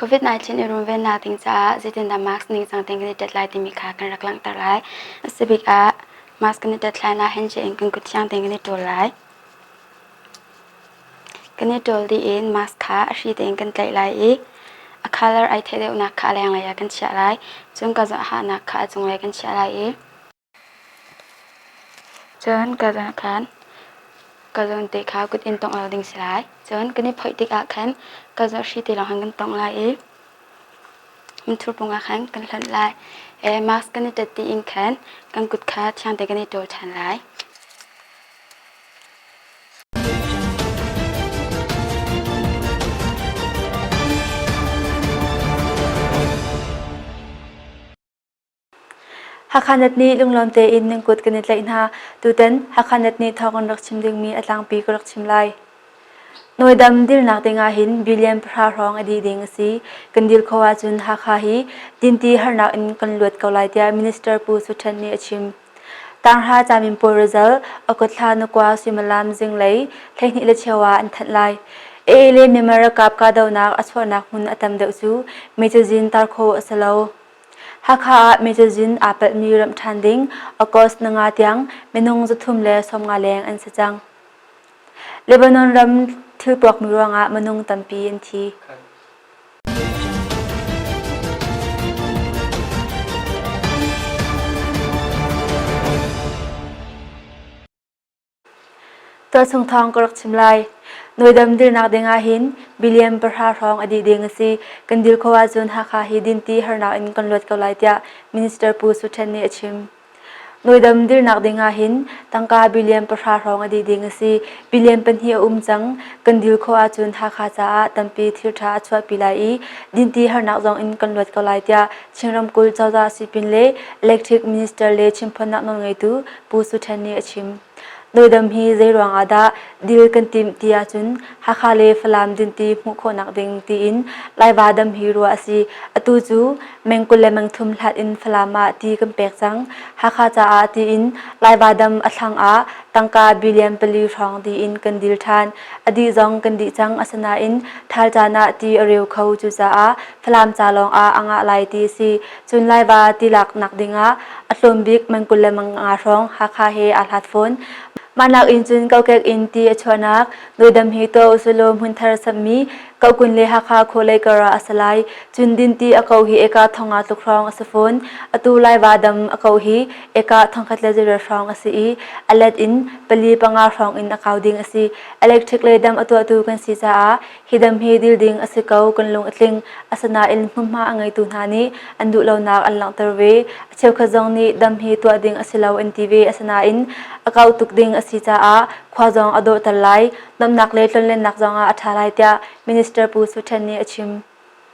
COVID-19 i runvennak ding caah zeitindah mask ningcang tein kan i tet lai timi kha kan rak langhter lai. A si bik ah mask kan i tet hlan ah handshake in kan kut thiang tein kan i ṭawl lai. Kan i ṭawl dih in mask kha a hri tein kan tlaih lai i a colour ai theih deuhnak kha a lenglei ah kan chiah lai. Cun ka hahnak kha a cunglei kan chiah lai i Cun ka zawn khan ka zawn te kha kut in tongh lo ding si lai. Cun kan i phoih tikah khan ka zawn hri te lawng khan kan tongh lai i minthur pung ah khan kan hlonh lai. E, mask kan i ṭet tiin khan kan kut kha thiang te kan i ṭawl ṭhan lai. Hakha Net nih lunglawm tein nan kut kan i tlaih hna. Tutan Hakha Net nih thawng an rak chim dingmi a tlangpi ka rak chim lai. Nawidam dilnak ding ahhin billion pahra hrawng a dih ding a si. Kan dil kho ahcun Hakha hi dinti harnak in kan luat ko lai tiah Minister Pu Su Ṭhen nih a chim. Tanghra caminpuai result August thla na kua suimilam zinglei 12 le cheu ah an thanh lai. AA le Myanmar ralkap kahdohnak a chuahnak hmun a tam deuh cu mecazin tar khawh a si lo. Hakha ah mecazin aa palhmi remh ṭhan ding August nanga tiang minung 350 leng an si cang. Lebanon ram thil puakmi ruangah minung tampi an thi. Tualchung thawng ka rak chim lai. Nawidam dirnak ding ahhin billion pahra hrawng a dih ding a si. Kan dil kho ahcun Hakha hi dinti harnak in kan luat ko lai tiah Minister Pu Su Ṭhen nih a chim. Nawidam dirnak ding ahhin tangka billion pahra hrawng a dih ding a si. Billion pahnih a um cang. Kan dil khawh ahcun Hakha caah tampi thil ṭha a chuahpi lai i dinti harnak zong in kan luat ko lai tiah Chin ramkulh cozah sipin le Electric Minister le chimphawnnak nawlngeitu Pu Su Ṭhen nih a chim. Nawidam hi zeiruang ah dah dil kan timh ti ahcun Hakha le Falam dinti hmuh khawhnak ding tiin Laiva dam hi ruah a si. Atu cu meng 20 le meng thum hlat in Falam ah ti kan pek cang. Hakha caah tiin Laiva dam a thlang ah tangka billion pali hrawng tiin kan dil ṭhan. A dih zong kan dih cang asinain ṭhal caan ah ti a reu kho cucaah Falam ca lawng ah a ngah lai ti a si. Cun Laiva ti laknak dingah a tlawm bik man 20 le mang nga hrawng Hakha he aa hlat fawn. Mah nakin cun kokek in ti a chuahnak Nawidam hi tuah usulaw hmunthar samhmi Kohkun le Hakha khualei kar ah a si lai. Cun dinti a ko hi eka thong ah tluk hrawng a si fawn. Atu Laiva dam a ko hi eka thongkhat le zeiriat hrawng a si i a let in pali panga hrawng in a kau ding a si. Electric le dam a tuahtu kan si caah Hi dam hi dil ding a si ko, kan lung a tling. Asinain hmunhma a ngeitu hna nih an duhlonak an langhter ve. A cheukhat zong nih dam hi tuah ding a si lo an ti ve. Asinain a kau tuk ding a si caah khua zong a dawhter lai, nuamhnak le tlonlennak zong ah a ṭha lai tiah Minister Pu Su Ṭhen nih a chim.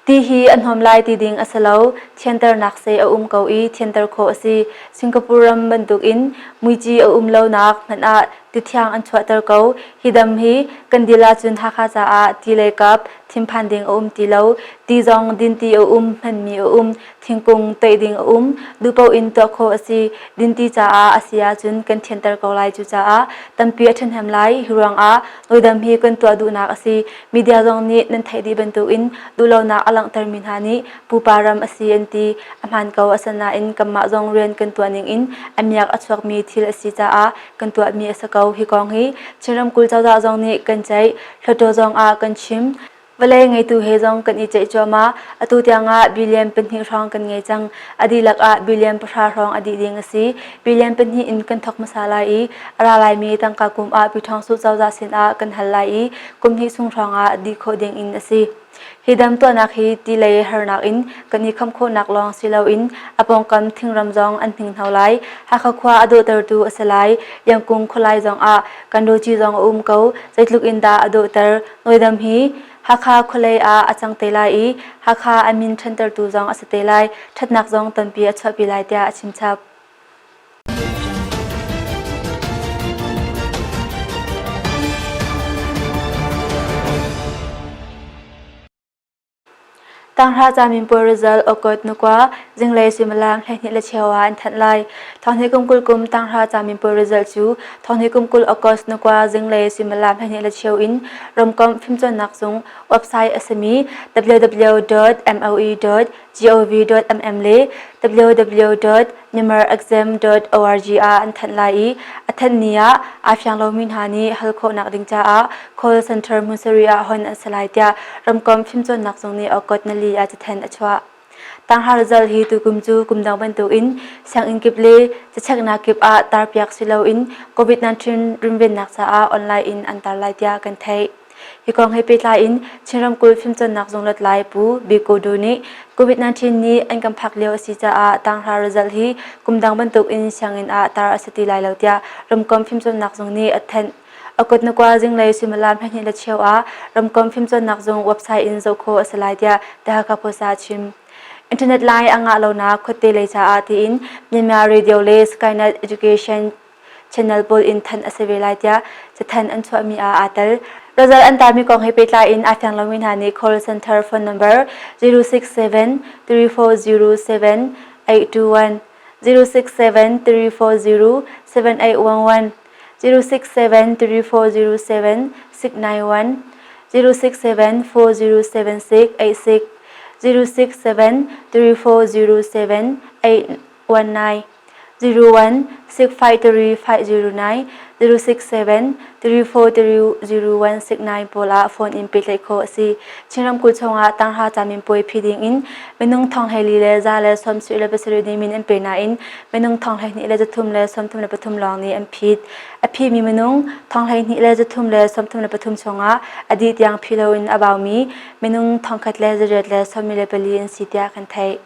Ti hi a hnom lai ti ding a si lo, thianternak seh a um ko i thianter khawh a si. Singapore ram bantukin muici a um lonak hmanh ah ti thiang an chuahter ko. Hi dam hi kan dil ahcun Hakha caah ti lei kap thinphan ding a um ti lo. Ti zong dinti a um, hmanmi a um, thingkung toih ding a um, duhpaoh in tuah khawh a si. Dinti caah a si ahcun kan thianter ko lai. Cucaah tampi a ṭhahnem lai. Hi ruangah Nawidam hi kan tuah duhnak a si. Media zong nih nan theih dih bantukin duhlonak a langhtermi hna nih pupa ram a si an ti. A hmaan ko asinain kanmah zong rian kan tuah ning in a miak a chuakmi thil a si caah kan tuahmi a si ko. Hi kong hi Chin ramkulh cozah zong nih kan ceih, Hluttaw zong ah kan chim. Vawlei ngeitu he zong kan i ceih cuahmah. Atu tiangah billion pahnih hrawng kan ngei cang. A dihlak ah billion pahra hrawng a dih ding a si. Billion pahnih in kan thawk hmasa lai i a ra laimi tangka kum ah Pyithawngsuh cozah sinah kan hal lai i kum hnih chung hrawng ah dih khawh ding in a si. Hi dam tuahnak hi ti lei harnak in kan i khamh khawhnak lawng si loin a pawngkam thingram zong an hninghno lai. Hakha khua a dawhtertu a si lai. Yangkung khualai zong ah Kandoci zong a um ko. Zeitluk in dah a dawhter. Nawidam hi Hakha khualei ah a cang te lai i Hakha a min ṭhantertu zong a si te lai. Ṭhatnak zong tampi a chuahpi lai tiah a chimchap. Tanghra caminpuai result August nukua zinglei suimilam 12 le cheu ah an thanh lai. Thonghnih kum 20 kum tanghra caminpuai result cu thonghnih kum 20 August nukua zinglei suimilam 12 le cheu in ramkomh fimcawnnak zung website a simi www.moe. gov.mm le www.myanmarexam.org ah an thanh lai i a thanh ni ah aa fiang lomi hna nih hal khawhnak ding caah call center hmun sarih ah hon an si lai tiah ramkomh fimcawnnak zung nih August nali ah cathanh a chuah. Tanghra result hi tukum cu kum dang bantukin sianginn kip le cacheknak kip ah tarpiak si loin COVID-19 runvennak caah online in an tar lai tiah kan theih. Hi kong he pehtlai in Chin ramkulh fimcawnnak zung lutlai Pu Biko Du nih COVID-19 nih an kan phak lio a si caah tanghra result hi kum dang bantuk in sianginn ah tar a si ti lai lo tiah ramkomh fimcawnnak zung nih a thanh. A kut na kua zinglei suimilam 12 le cheu ah ramkomh fimcawnnak zung website in zoh khawh a si lai tiah The Hakha Post ah a chim. Internet line a ngah lonak khuate lei caah tiin Myanmar Radio le Skynet Education channel pawl in thanh a si ve lai tiah cathanh an chuahmi ah aa tel. Result an tarmi kong he pehtlai in aa fiang lomi hna nih call center phone number 067 3407 821 067 340 7811 067 3407 691 067 4076 86 067 3407 819 01 653 509 067 343 0169 pawl ah phone in pehtlaih khawh a si. Chin ramkulh chungah tanghra caminpuai phi ding in minung thong 14 le 177 nih min an pe nain minung thong 12 le 3 le 33 lawng nih an phit. A phimi minung thong 12 le 3 le 33 chungah a dih tiang phi loin a baumi minung thongkhat le zariat le 14 an si tiah kan theih.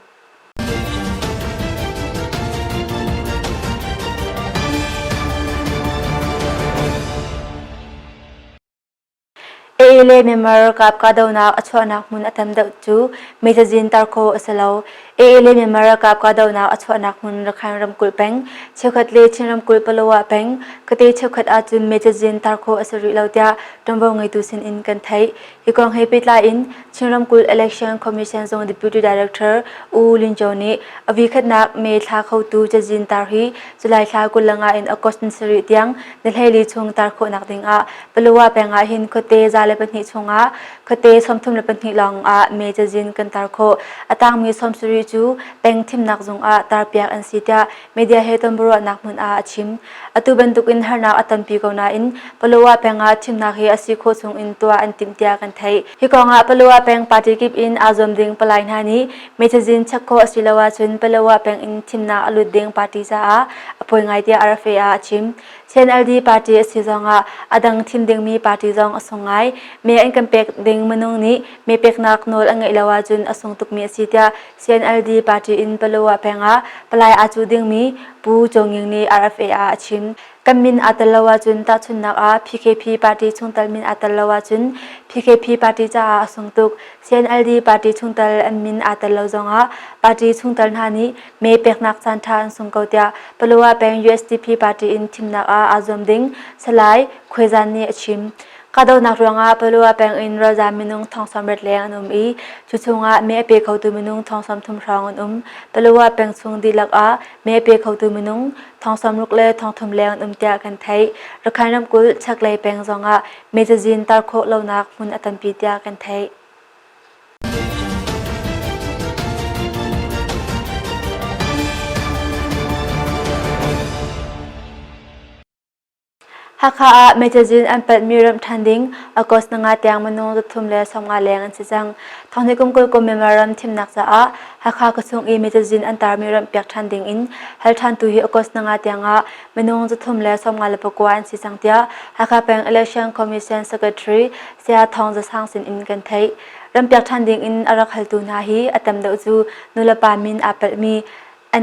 AA le Myanmar ralkap kahdohnak a chuahnak hmun a tam deuh cu mei cazin tar khawh a si lo. AA le Myanmar ralkap kahdohnak a chuahnak hmun Rakhine ramkulh peng, cheukhat le Chin ramkulh Palawa peng, khuate cheukhat ahcun mei cazin tar khawh a si rih lo tiah ṭuanvo ngeitu sin in kan theih. Hi kong he pehtlai in Chin ramkulh Election Commission zung Deputy Director U Lin Jo nih a vikhatnak mee thla khotu cazin tar hi July thla 25 in August ni sarih tiang ni 14 chung tar khawhnak ding ah Palawa peng ah hin khuate 102 chung ah khuate 32 lawng ah mee cazin kan tar khawh. A tangmi 70 cu peng thimnak zung ah tarpiak an si tiah media he tonbiaruahnak hmun ah a chim. Atu bantukin harnak a tampi ko nain Palawa peng ah thimnak hi a si khawh chung in tuah an timh tiah kan theih. Hi kong ah Palawa peng party kip in aa zuam ding palai hna nih mei-cazin check khawh a si lo ahcun Palawa peng in thimnak a lut ding party caah a poi ngai tiah RFA ah a chim. CNLD party a si zongah a dang thim dingmi party zong a sung ngai. Me an kan pek ding minung nih me peknak nawl an ngeih lo ahcun a sung tukmi a si tiah CNLD party in Palawa peng ah palai aa cuh dingmi Pu Caw Nging nih RFA ah a chim. Kan min aa tel lo ahcun tahchunhnak ah PKP party chungtel min aa tel lo ahcun PKP party caah a sung tuk. CNLD party chungtel an min aa tel lo zongah party chungtel hna nih mee peknak caanṭha an sung ko tiah Palawa peng USDP party in thimnak ah aa zuam ding Salai Khuaizan nih a chim. Kahdohnak ruangah Palawa peng in ralzaam minung thong 80 leng an um i cu chungah mee a pe khotu minung thong 30 hrawng an um. Palawa peng chung dihlak ah mee a pe khotu minung thong 60 le thong thum leng an um tiah kan theih. Rakhine ramkulh chaklei peng zongah mee cazin tar khawh lonak hmun a tampi tiah kan theih. Hakha ah mei-cazin an palhmi remh ṭhan ding August nga tiang minung zathum le 50 leng an si cang. Thonghnih kum 20 kum Myanmar ram thimnak caah Hakha khuachung i mei-cazin an tarmi remhpiak ṭhan ding in hal ṭhantu hi August nga tiang ah minung zathum le 59 an si cang tiah Hakha peng Election Commission Secretary Saya Thawng Za Sang sin in kan theih. Remhpiak ṭhan ding in a rak haltu hna hi a tam deuh cu nulepa min aa palhmi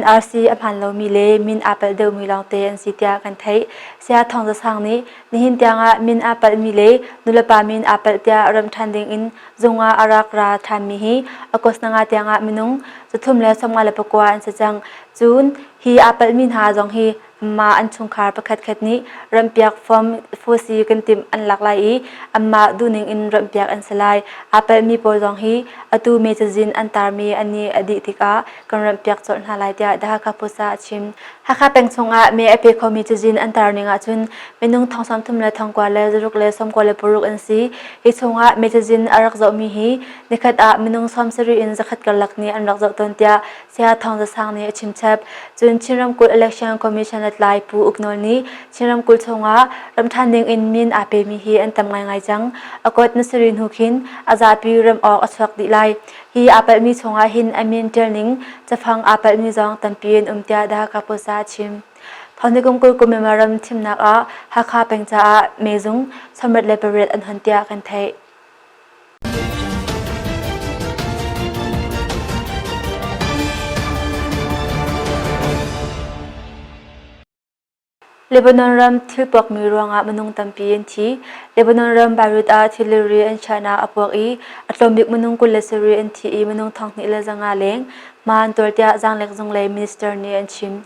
NRC a hmaan lomi le min aa palh deuhmi lawngte an si tiah kan theih. Saya Thawng Za Sang nih nihin tiangah min aa palhmi le nulepa min aa palh tiah remh ṭhan dingin zung ah a rak ra ṭhanmi hi August nga tiangah minung 359 an si cang. Cun hi aa palhmi hna zong hi anmah an chungkhar pakhatkhat nih ramhpiak form fusi kan timh an lak lai i anmah duhning in ramhpiak an si lai. Aa palhmi pawl zong hi atu me cazin an tarmi an nih a dih tikah kan ramhpiak colh hna lai tiah The Hakha Post ah a chim. Hakha peng chungah me a pe khomi cazin an tar ning ahcun minung thong 30 le thong kua le zaruk le 96 an si. Hi chungah me cazin a rak zohmi hi nikhat ah minung 70 in zakhat karlak nih an rak zoh tawn tiah Saya Thawng Za Sang nih a chimchap. Cun Chin ramkulh Election Commission lutlai Pu Uk Nawl nih Chin ramkulh chungah ramṭhan ding in min aa pemi hi an tam ngaingai cang. A kot na sari hnu khin a zapi rem awk a chuak dih lai. Hi aa palhmi chungah hin a min ṭialning cafang aa palhmi zong tampi an um tiah The Hakha Post ah a chim. Thawngni kum 20 kum Myanmar ram thimnak ah Hakha peng caah mezung 68 an hon tiah kan theih. Lebanon ram thil puakmi ruangah minung tampi an thi. Lebanon ram Beirut ah thilri an chiahnak a puak i a tlawmbik minung 27 an thi i minung 2,500 leng hma an tuar tiah zaanglek zung lei minister nih an chim.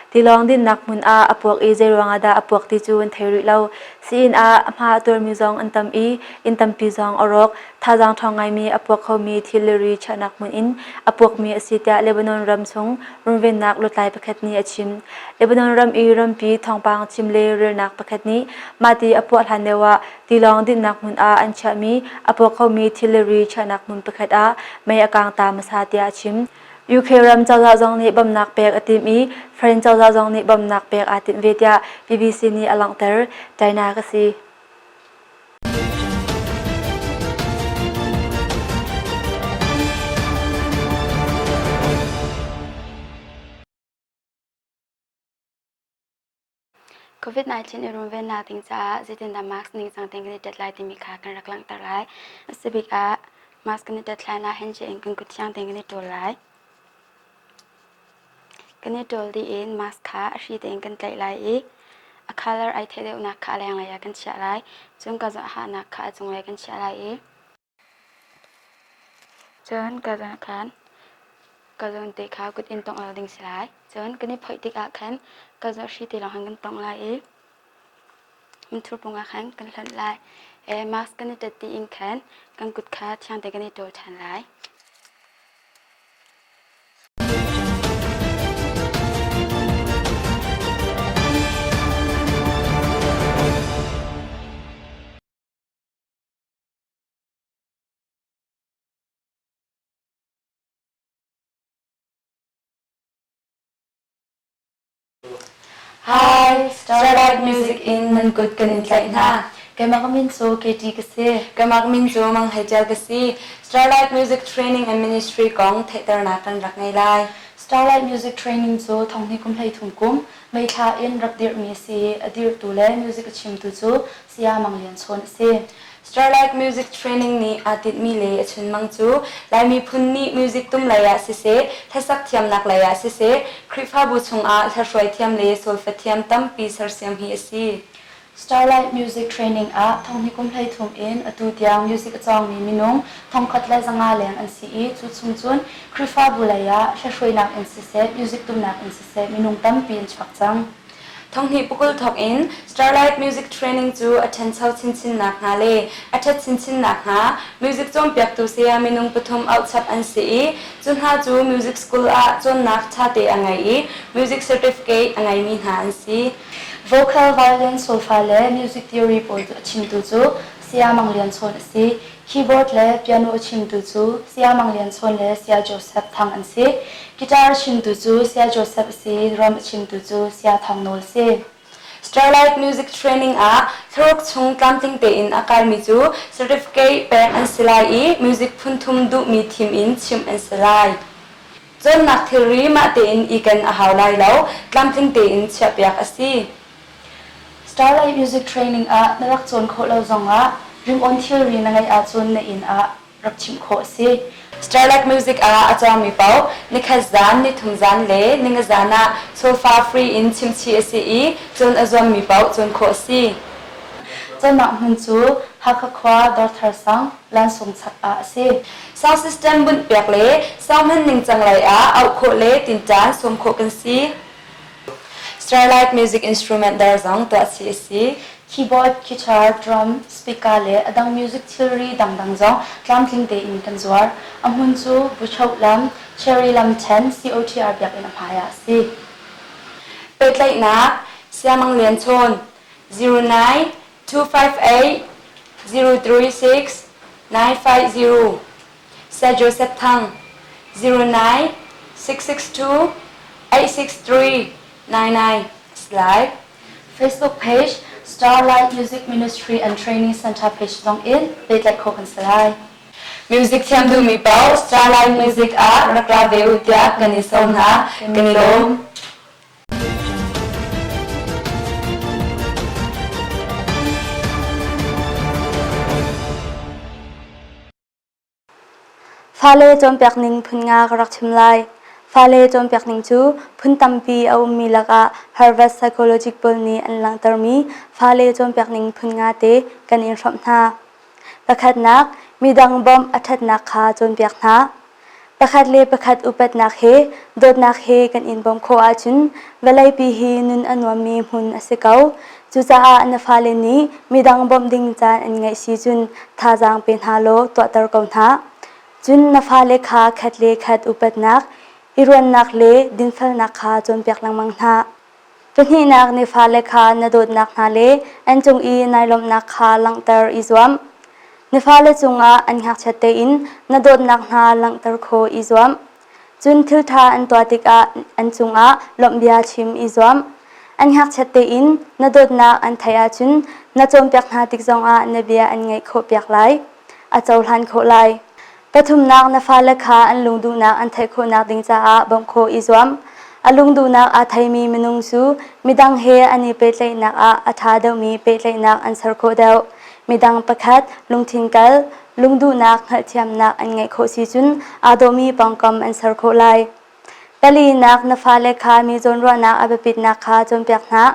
Tilawng dinnak hmun ah a puak i zeiruang ah dah a puak ti cu an thei rih lo. Sii-inn ah a hma a tuarmi zong an tam i inn tampi zong a rawk. Thazaang ṭhawng ngaimi a puak khomi thilri chiahnak hmun in a puakmi a si tiah Lebanon ram chung runvennak lutlai pakhat nih a chim. Lebanon ram i rampi thawngpang chim le relnak pakhat nih mahti a puah hlan lio ah tilawng dinhnak hmun ah an chiahmi a puak khomi thilri chiahnak hmun pakhat ah mei a kang ta hmasa tiah a chim. UK ram cozah zong nih bawmhnak pek a timh i French cozah zong nih bawmhnak pek aa timh ve tiah BBC nih a langhter. China ka si. COVID-19 i runvennak ding caah zeitindah mask ningcang tein kan i ṭet lai timi kha kan rak langhter lai. A si bik ah mask kan i ṭet hlan ah handshake in kan kut thiang tein kan i ṭawl lai. Kan i ṭawl dih in mask kha a hri tein kan tlaih lai i a colour ai theih deuhnak kha a lenglei ah kan chiah lai. Cun ka zohhahnak kha a cunglei kan chiah lai i Cun ka zawn khan ka zawn te kha kut in tongh lo ding si lai. Cun kan i phoih tikah khan ka zawn hri te lawng khan kan tongh lai i minthur pung ah khan kan hlonh lai. Mask kan i ṭet dih in khan kan kut kha thiang tein kan i ṭawl ṭhan lai. Hi, Starlight Music in nan kut kan in tlaih hna. Keimah ka min cu Katie ka si. Keimah ka min cu Mang Hei Tial ka si. Starlight Music Training and Ministry kong theihternak kan rak ngei lai. Starlight Music Training cu thonghnih kum 13 kum May thla in rak dirhmi a si i a dirhtu le music a chimtu cu Saya Mang Lian Chawn a si. Starlight Music Training nih aa tinhmi le a chunmang cu Lai miphun nih music tum lei ah siseh, hlasak thiamnak lei ah siseh, Khrihfabu chungah hlahruai thiam le solfa thiam tampi sersiam hi a si. Starlight Music Training ah thonghnih kum 13 in atu tiang music a cawngmi minung 1500 leng an si i cu chung cun Khrihfabu lei ah hlahruainak in siseh, music tumnak in siseh minung tampi an chuak cang. Thonghnih pakul thawk in Starlight Music Training cu a ṭhancho chinchin nakhnga le a ṭhat chinchin nakhnga music cawnpiaktu saya minung pathum auhchap an si i cu hna cu music school ah cawnnak ṭhate a ngei i music certificate a ngeimi hna an si. Vocal, violin, solfa le music theory pawl a chimtu cu Saya Mang Lian Chawn a si. Keyboard le piano a chimtu cu Saya Mang Lian Chawn le Saya Joseph Thang an si. Guitar a chimtu cu Saya Joseph a si i drum a chimtu cu Saya Thawng Nawl a si. Starlight Music Training ah thlaruk chung tlamtling tein a kaimi cu certificate pek an si lai i music phun thum duhmi thim in chimh an si lai. Cawnnak thilri mah tein i ken a hau lai lo, tlamtling tein chiahpiak a si. Starlight Music Training ah na rak cawn khawh lo zongah ringawn thilri na ngeih ahcun na inn ah rak chimh khawh a si. Starlight Music ah a cawngmi paoh nikhat zan, nithum zan le ninga zan ah solfa free in chimchih a si i cawn a zuammi paoh cawn khawh a si. Cawnnak hmun cu Hakha khua Dawrthar sang, Lansung chak ah a si. Sound system bunhpiak le sound hman ningcang lei ah auh khawh le tinṭan sawm khawh kan si. Starlight Music Instrument dawr zong tuah chih a si. Keyboard, guitar, drum, speaker le a dang music thilri dangdang zong tlamtling tein kan zuar. A hmun cu Buchoh lam, Cherry lam ṭhen, COTR biakinn a hmai ah a si. Pehtlaihnak Siamang Lian Chawn 09 258 036 950 Sir Joseph Thang 09 662 863 99 Slide Facebook page Starlight Music Ministry and Training Center page zong in pehtlaih khawh kan si lai. Music thiam duhmi paoh Starlight Music ah rak ra ve u tiah kan in sawm hna. Kan i lawm. Fale cawnpiak ning phun nga ka rak chim lai. Fale cawnpiak ning cu phun tampi a ummi lakah Harvard psychologic pawl nih an langhtermi fale cawnpiak ning phun nga te kan in hrawmh hna. Pakhatnak, midang bawmh a ṭhatnak kha cawnpiak hna. Pakhat le pakhat upatnak he dawtnak he kan in bawmh khawh ahcun vawleipi hi nun a nuammi hmun a si ko. Cucaah na fale nih midang bawmh ding caan an ngeih si cun thazaang pe hna law tuahter ko hna. Cun na fale kha khat le khat upatnak, i ruannak le dinfelnak kha cawnpiak lengmang hna. Pahnihnak na fale kha na dawtnak hna le an cung i nai lawmhnak kha langhter i zuam. Na fale cungah an ngakchiat tein na dawtnak hna langhter khawh i zuam. Cun thilṭha an tuah tikah an cungah lawmhbia chim i zuam. An ngakchiat tein na dawtnak an theih ahcun na cawnpiak hna tik zongah na bia an ngaih khawhpiak lai. A cohlan khawh lai. Pathumnak na fale kha an lungduhnak an theih khawhnak ding caah bawmh khawh i zuam. A lungduhnak aa theimi minung cu midang he an i pehtlaihnak ah a ṭha deuhmi pehtlaihnak an ser khawh deuh. Midang pakhat lungthin kal, lungduhnak hngalhthiamnak an ngeih khawh si cun aa dawhmi pawngkam an ser khawh lai. Palinak na fale kha mi zawnruahnak a biapitnak kha cawnpiak hna.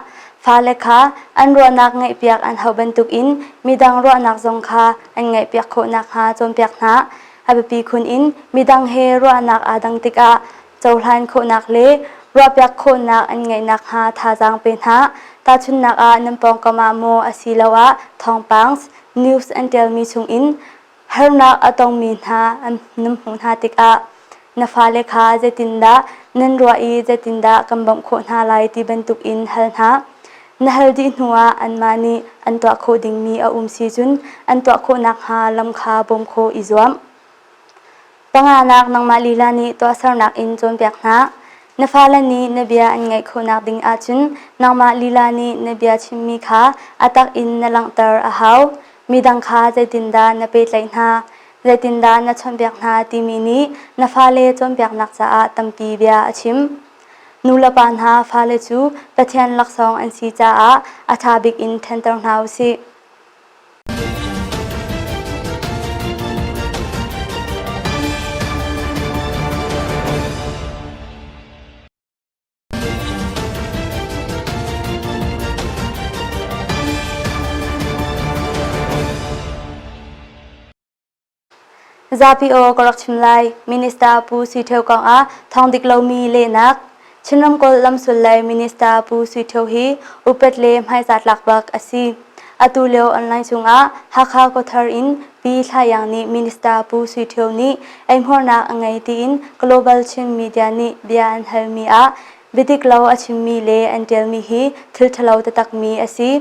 Fale kha an ruahnak ngaihpiak an hauh bantukin midang ruahnak zong kha an ngaihpiak khawh nakhnga cawnpiak hna. A biapi khun in midang he ruahnak aa dang tikah cohlan khawhnak le ruahpiak khawhnak an ngeih nakhnga thazaang pe hna. Tahchunhnak ah nan pawngkam ah maw asiloah thawngpang news an ṭialmi chungin Harnak a tongmi hna nan hmuh hna tikah na fale kha zeitindah nan ruah i zeitindah kan bawmh khawh hna lai ti bantukin hal hna. Na hal dih hnuah anmah nih an tuah khawh dingmi a um si cun an tuah khawh nakhnga lam kha bawm khawh i zuam. Panganak nangmah lila nih tuahsernak in cawnpiak hna. Na fale nih na bia an ngaih khawhnak ding ahcun nangmah lila nih na bia chimmi kha a tak in na langhter a hau. Midang kha zeitindah na pehtlaih hna, zeitindah na chawnhbiak hna timi nih na fale cawnpiaknak caah tampi bia a chim. Nulepa hna fale cu Pathian laksawng an si caah a ṭha bik in ṭhenter hna u sih. Zapi aw ka rak chim lai. Minister Pu Sui Thio kong ah thawng dik lomi lehnak. Chin ramkulh lamsul lei Minister Pu Sui Thio hi upat le hmaizahtlak bak a si. Atu lio online chungah Hakha khuathar in Pi Thla Iang nih Minister Pu Sui Thio nih eihmuarnak a ngei tiin Global Chin Media nih bia an halmi ah biadik lo a chimmi le an ṭialmi hi thil ṭhalo taktakmi a si.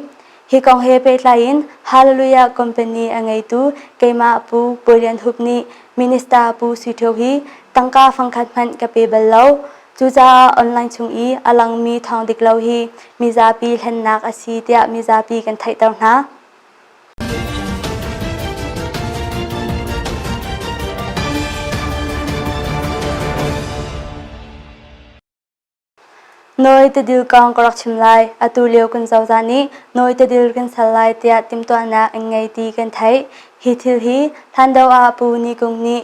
Hi kong he pehtlai in Hallelujah Company a ngeitu keimah Pu Bawi Lian Hup nih Minister Pu Sui Thio hi tangka fangkhat hmanh ka pe bal lo. Cucaah online chung i a langmi thawng dik lo hi mizapi hlennak a si tiah mizapi kan theihter hna. Nawi tidil kong ka rak chim lai. Atu lio kan cozah nih nawi tidil kan sal lai tiah timhtuahnak an ngei ti kan theih. Hi thil hi hlan deuh ah Pu Ni Kung nih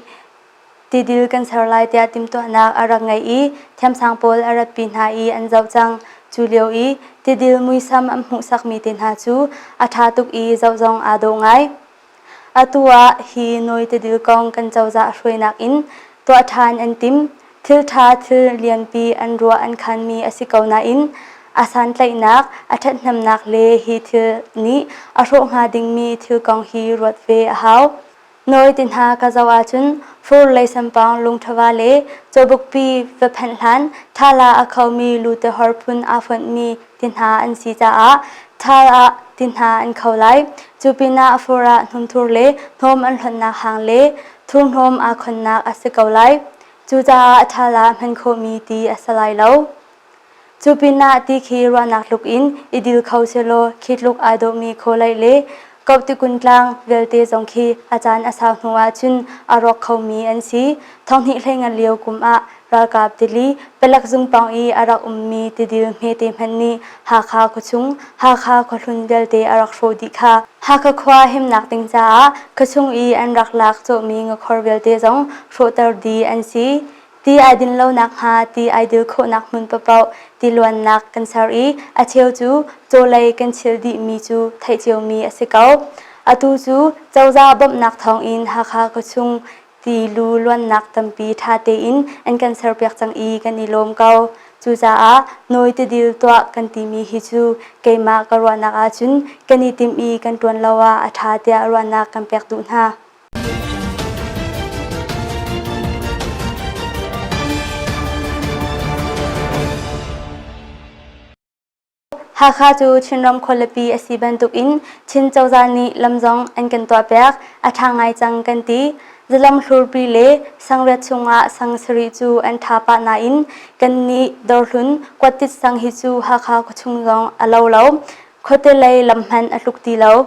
tidil kan ser lai tiah timhtuahnak a rak ngei i thiamsang pawl a ratpi hna i an zoh cang. Cu lio i tidil muisam an hmuhsakmi te hna cu a ṭha tuk i zoh zong aa dawh ngai. Atu ah hi nawi tidil kong kan cozah hruainak in tuah ṭhan an tim. Thil ṭha thil lianpi an ruah an khanmi a si ko nain a santlaihnak, a ṭhathnemnak le hi thil nih a hrawh hnga dingmi thil kong hi ruat ve a hau. Nawi ti hna ka zoh ahcun fur leisampang lungṭhava le cawbukpi va phanh hlan ṭhala a khomi lutehor phun aa fonhmi ti hna an si caah ṭhal ah ti hna an kho lai. Cu pinah fur ah hnawmthur le hnawm an hlonhnak hang le thurhnawm aa khonnak a si ko lai. Cucaah ṭhal ah hman khawhmi ti a si lai lo. Cu pinah ti khi ruahnak tluk in i dil kho sehlaw khi tluk ai dawhmi khawleih le Kohtikun tlang vialte zong khi a caan a sau hnu ahcun a rawk khomi an si. Thonghnih hleingan lio kum ah ralkap tili palek zungpawng i a rak ummi tidil hmete hmanh nih Hakha khuachung, Hakha khuahlun vialte a rak hrawh dih kha. Hakha khua himnak ding caah khuachung i an rak lak cawhmi ngakhor vialte zong hrawhter dih an si. Ti ai din lo nakhnga ti ai dil khawhnak hmun paohpaoh ti luannak kan ser i a cheu cu cawlei kan chil dihmi cu theih ciomi a si ko. Atu cu cozah bawmhnak thawngin Hakha khuachung ti lu luannak tampi ṭha tein an kan serpiak cang i kan i lawm ko. Cucaah nawi tidil tuah kan timi hi cu keimah ka ruahnak ahcun kan i timh i kan ṭuan lo ah a ṭha tiah ruahnak kan pek duh hna. Hakha cu Chinram khualipi a si bantukin Chin cozah nih lam zong an kan tuahpiak, a ṭha ngai cang kan ti. Zalam hlurpi le sangriat chungah sang sarih cu an ṭha pah nain kannih Dawrhlun Kuattit sang hi cu Hakha khuachung zong a lo lo. Khuate lei lam hmanh a tluk ti lo.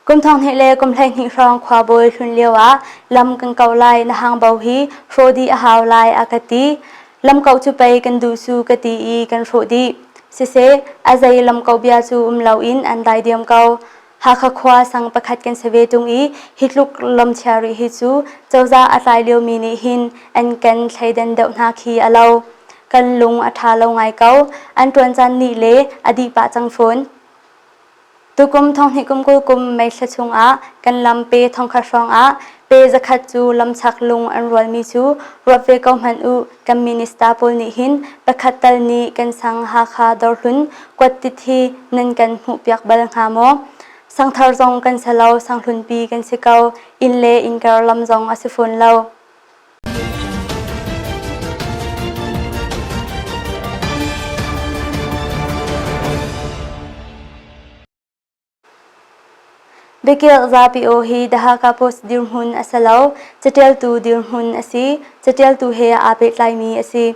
Kum 12 le kum 12 hrawng khuabawi hlun lio ah lam kan kauh lai na hangbo hi hrawh dih a hau lai a ka ti. Lam kauh cu pei kan duh su ka ti i kan hrawh dih. Siseh, a zei lam kauh bia cu um loin an dai diam ko. Hakha khua sang pakhat kan si ve ṭung i hi tluk lam chia rih hi cu cozah a tlai liomi nih hin an kan thleidan deuh hna khi a lo. Kan lung a ṭha lo ngai ko. An ṭuan caan nih le a dih pah cang fawn. Tukum thonghnih kum 20 kum May thla chungah kan lam pe thongkhat hrawngah pe zakhat cu lamchak lung an rualmi cu ruat ve ko hmanh u kan minister pawl nih hin pakhat tal nih kan sang Hakha Dawrhlun kuattit hi nan kan hmuhpiak bal hnga maw? Sangthar zong kan si lo sanghlunpi kan si ko inn le innkar lam zong a si fawn lo. Biakilh zapi aw hi The Hakha Post dirhmun a si lo, caṭialtu dirhmun a si. Caṭialtu he aa pehtlaimi a si.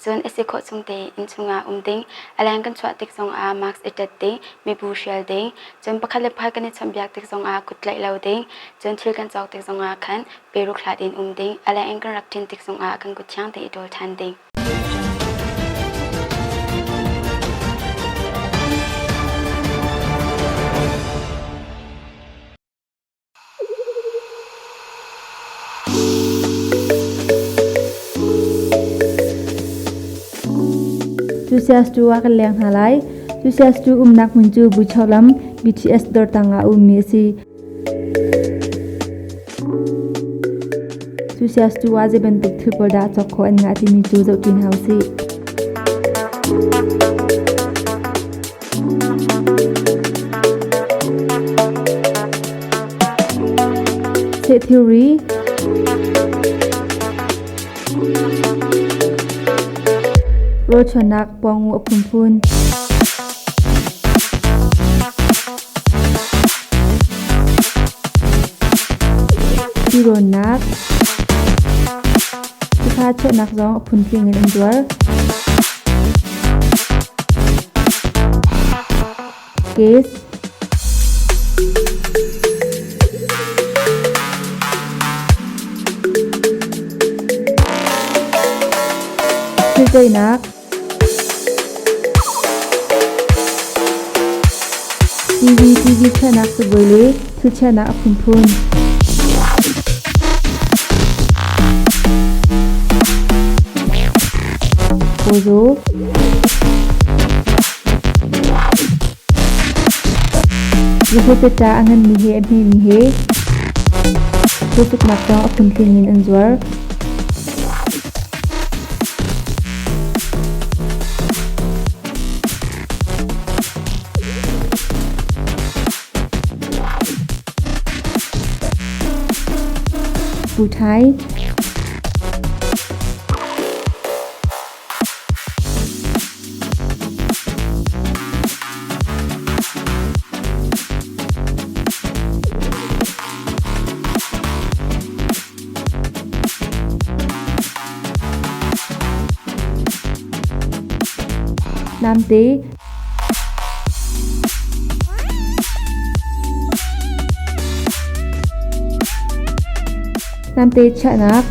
Cun a si khawh chung tein innchung ah um ding, a leng kan chuah tik zongah mask i ṭet ding, mibu hrial ding, cun pakhat le pakhat kan i chawnhbiak tik zongah kut tlaih lo ding, cun thil kan cawk tik zongah khan peruk hlat in um ding, a leng in kan rak ṭin tik zongah kan kut thiang tein i ṭawl ṭhan ding. Cusias cu ah kan leng hna lai. Cusias cu umnak hmun cu Bucho lam BTS dawr tangah a ummi a si. Cusias cu ah zei bantuk thil pawl dah cawk khawh an ngah timi cu zohṭi hna usih. Seh thilri Rawlchuannak puangu a phunphun. Tirawnnak, Tufa chuahnak zong a phuntling in an zuar. Case Thiltoinak TV TV chiahnak cabuai le thil chiahnak a phunphun. Pawzaw Zuhut a nganmi he a hmemi he pawcuknak zong a phuntling in an zuar. Puthai Namte Namte chiahnak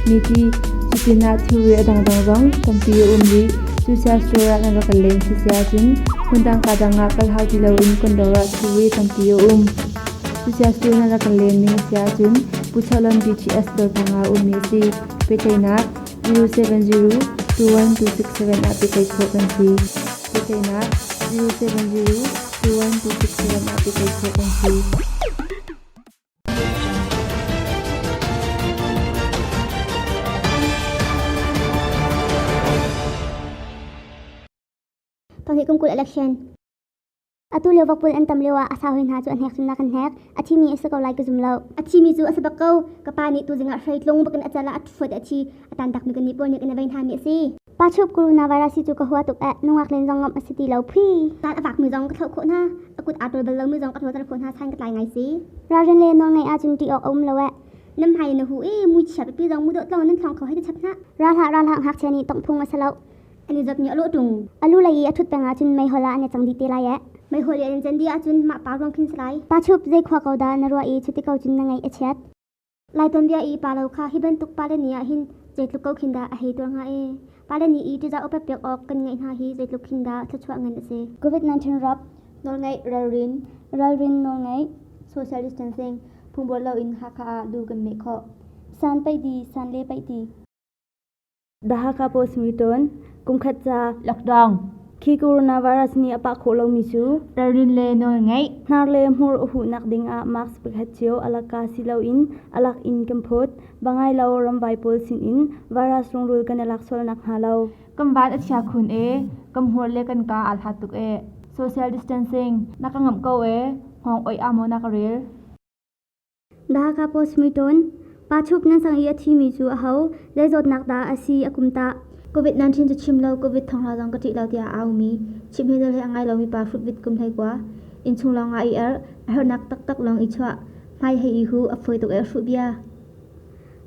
Miti cutin ah thilri a dangdang zong tampi a um rih. Cusia store ah nan rak kal len si ahcun hmundang ka dang ah kal hau ti loin kan dawr ah thilri tampi a um. Cusia store nan rak kal len ning a si ahcun Puchalam BTS dawr panga a ummi a si. Pehtlaihnak 070 21267 ah pehtlaih khawh kan si. Pehtlaihnak 070 21267 ah pehtlaih khawh kan si. Thawhnih kum 20 election. Atu lio vokpul an tam lio ah a sau hoi hna cu a hnek cun na kan hnek. A thimi a si ko lai ka zum lo. A thimi cu a si bak ko. Ka pa nih tuzing ah hreitlung bakin a cal ah a ṭhuat a thi. A tan takmi kan nih pawl nih kan i vei hna mi a si. Pa chup coronavirus hi cu ka hua tuk eh. Nungak len zong ngamh a si ti lo. Phui. Tan a vakmi zong ka thloh khawh hna. A kut aa ṭawl bal lomi zong ka ṭawlter khawh hna san ka tlai ngai si. Ralrin le nawlngaih ahcun ṭih awk a um lo eh. Nan hmai na hu i muichia pipi zong mu dawh tlong nan thlong kho hei ti chap hna. Ral hlah ral hlah ngakchia nih tongh phung a si lo. An i zawtmi a lawh ṭung. A lu lei i a ṭhut peng ahcun meihol ah an i cang dih te lai eh. Meihol i an in can dih ahcun mah pa ruang khin si lai. Pa chup zei khua ko dah na ruah i cuti ko cun na ngaih a chiat. Lai tuanbia i pa lo kha hi bantuk pale ni ah hin zeitluk ko khin dah a hei tuar hnga ee. Pale ni i ṭizah upat pek awk kan ngeih hna hi zeitluk khin dah thluachuah ngan a si. COVID-19 rap, nawlngaih ralrin, ralrin nawlngaih, social distancing, phungbuar loin Hakha ah lu kan meh khawh. San paih di, san le paih ti. The Hakha Post Muiṭawn, Kumkhat ca lockdown. Khi coronavirus nih a pah khawh lomi cu Ralrin le nawlngaih. Hnar le hmur a huhnak dingah mask pakhat cio a laka si loin a lak in kan phawt. Ba ngai lo ramvai pawl sinin virus rungrul kan i lak sual nakhnga lo. Kan van a chia khun e, kan hmur le kan kaa aa hlat tuk e. Social distancing, na ka ngamh ko e, hngawng oih ah maw na ka rel? Dhaka Post Muiṭawn, Pa Chup nan sang i a thimi cu aho, zei zawtnak dah a si a kum tah? COVID-19 cu chim lo, COVID thonghra zong ka ṭih lo tiah a aumi, chimh he he a ngai lomi pa hrutvit kum 19, innchung lawng ah i erh, a herhnak taktak lawng i chuah, hmai hei i huh, a fawi tuk e hruh bia.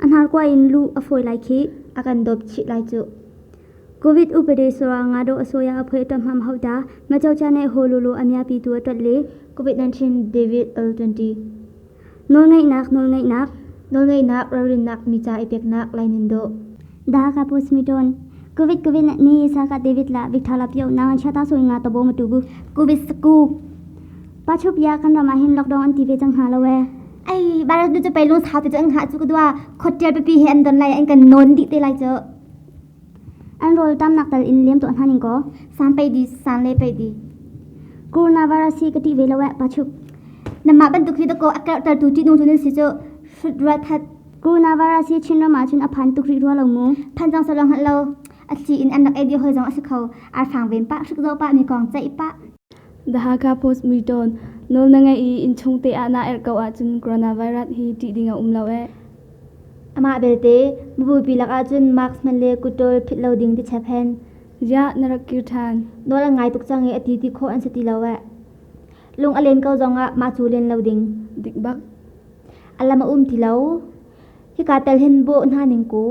A hnarkua in luh a fawi lai khih. A kan dawp chih lai cuh. Covid upade sura nga do asoya a phoi ṭam ham hau ta, ma cho cha ne ho lulu a miapi tu a ṭat le. COVID-19 David L20. Nawlngeihnak nawlngeihnak. Nawlngeihnak ralrinnak mi ca i peknak Lainin dawh. Da ka post mi ton. Covid covid ni sa ka David la Victor la pio na chata soi nga tabo ma tu bu. Covid saku. Pa chup ya kan rama hin lockdown an ti ve chang ha lo we. Ai barat du chu pai lung sau te chu ang ha chu ka dua khotial pipi he an don lai an kan non di te lai chu. An rawl tamnak tal in liam tuah hna ning kaw. San pei di, san le pei di. Coronavirus hi ka ṭih ve lo eh, pa chup. Namah bantuk hi dakaw a karhtertu ṭihnung cu nan si cu. Hrut ruat that. Coronavirus hi Chinram ah cun a phan tuk rih rua lo mu. Phan zong salong hngalh lo. A thli in an rak ei dih hoi zong a si kho. Arfang ven pah, hrik zoh pah, mi kong ceih pah. The Hakha Post Muitawn, Nawl na ngeih i innchung te ah naa erh ko ahcun coronavirus hi ṭih ding a um lo eh. Amah belte, mibupi lakah cun mask hman le kutṭawl philh lo ding ti chep hen. Ziah na rak kir ṭhan? Nawl an ngai tuk cang i a ti ti khawh an si ti lo eh. Lung a len ko zongah mah cu len lo ding. Dik bak. A lam a um ti lo. Hika tel hin bawh hna ning ku.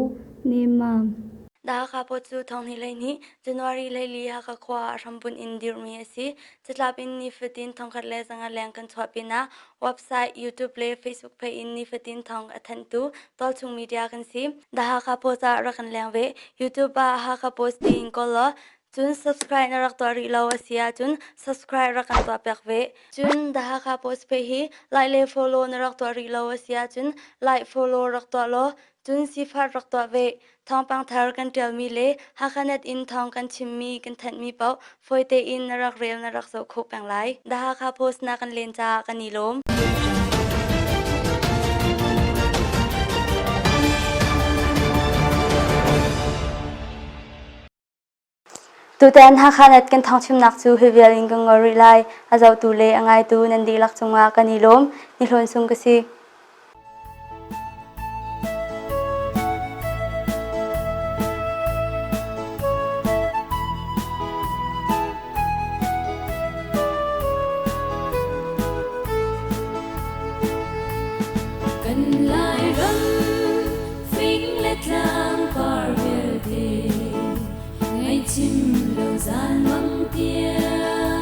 Nemmam. Hakha Post cu thonghnih 12 January 14 Hakha khua ah hrambunh in dirhmi a si. Catlap in nifatin 1500 leng kan chuah pinah website, YouTube le Facebook page in nifatin thawng a thanhtu tualchung media kan si. The Hakha Post ah rak kan leng ve. YouTube ah Hakha Post tiin kawl law cun subscribe na rak tuah rih lo a si ahcun subscribe rak kan tuah piak ve. Cun The Hakha Post page hi like le follow na rak tuah rih lo a si ahcun like follow rak tuah law cun sifat rak tuah ve. Thawngpang thar kan ṭialmi le Hakhanet in thawng kan chimmi kan thanhmi paoh fawi tein na rak rel na rak zoh khawh peng lai. The Hakha Post na kan len caah kan i lawm. Tutan Hakhanet kan thawngchimnak cu hi vial in kan ngol rih lai. A zohtu le a ngaitu nan dihlak cungah kan i lawm. Ni Hlawn Sung ka si. Kan Lairam fing le tlang par vialte Ngaihchim lo zan mang tiang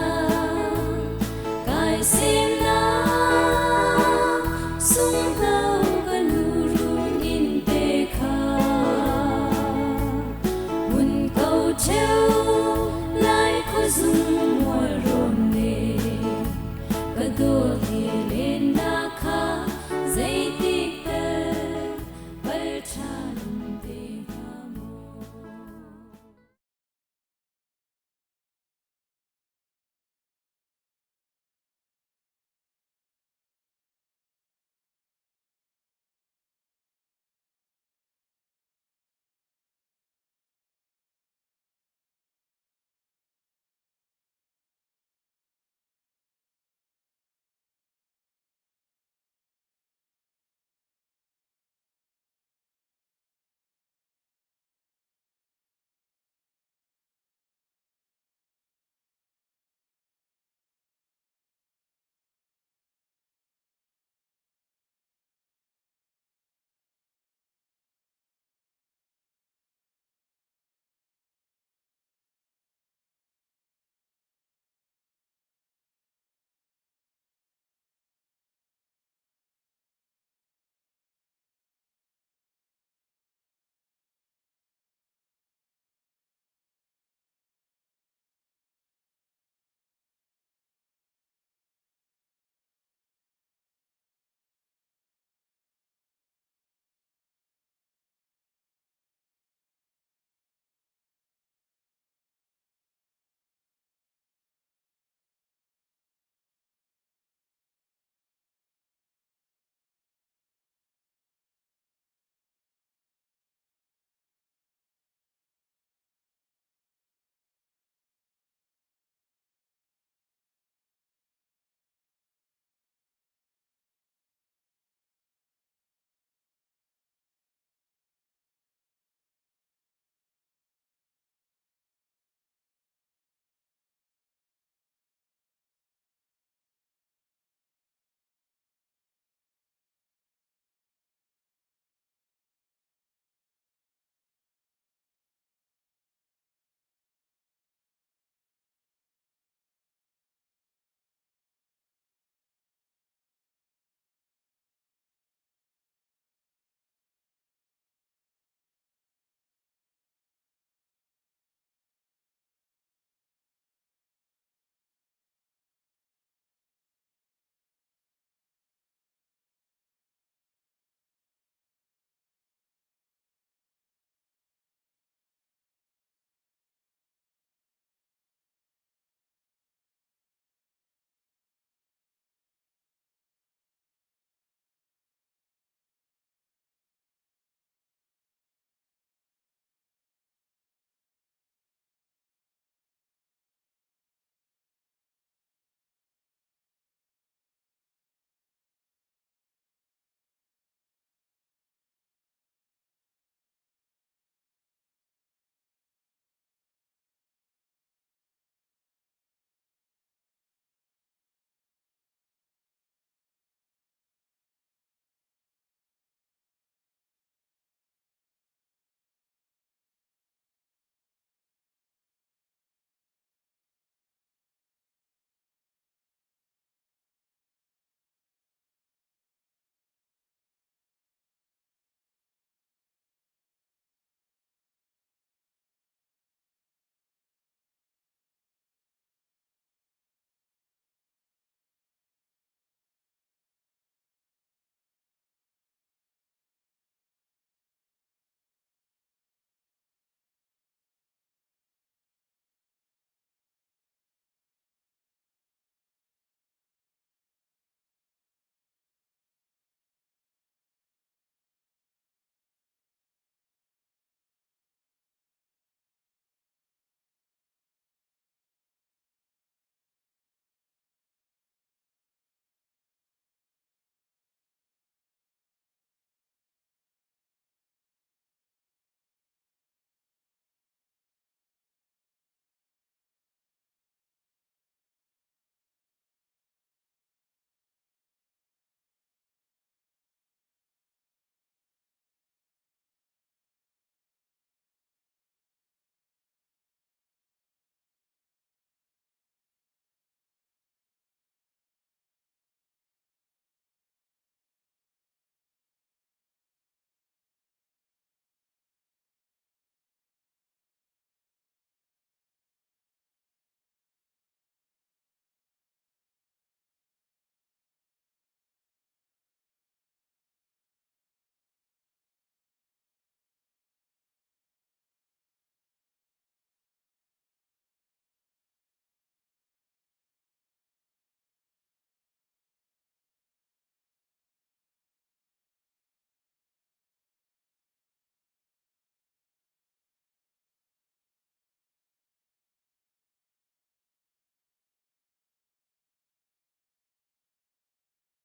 kai semnak sunghno ka nu run in te kha hun ko cheu lai khuazung mual rawn le ka dawt he len.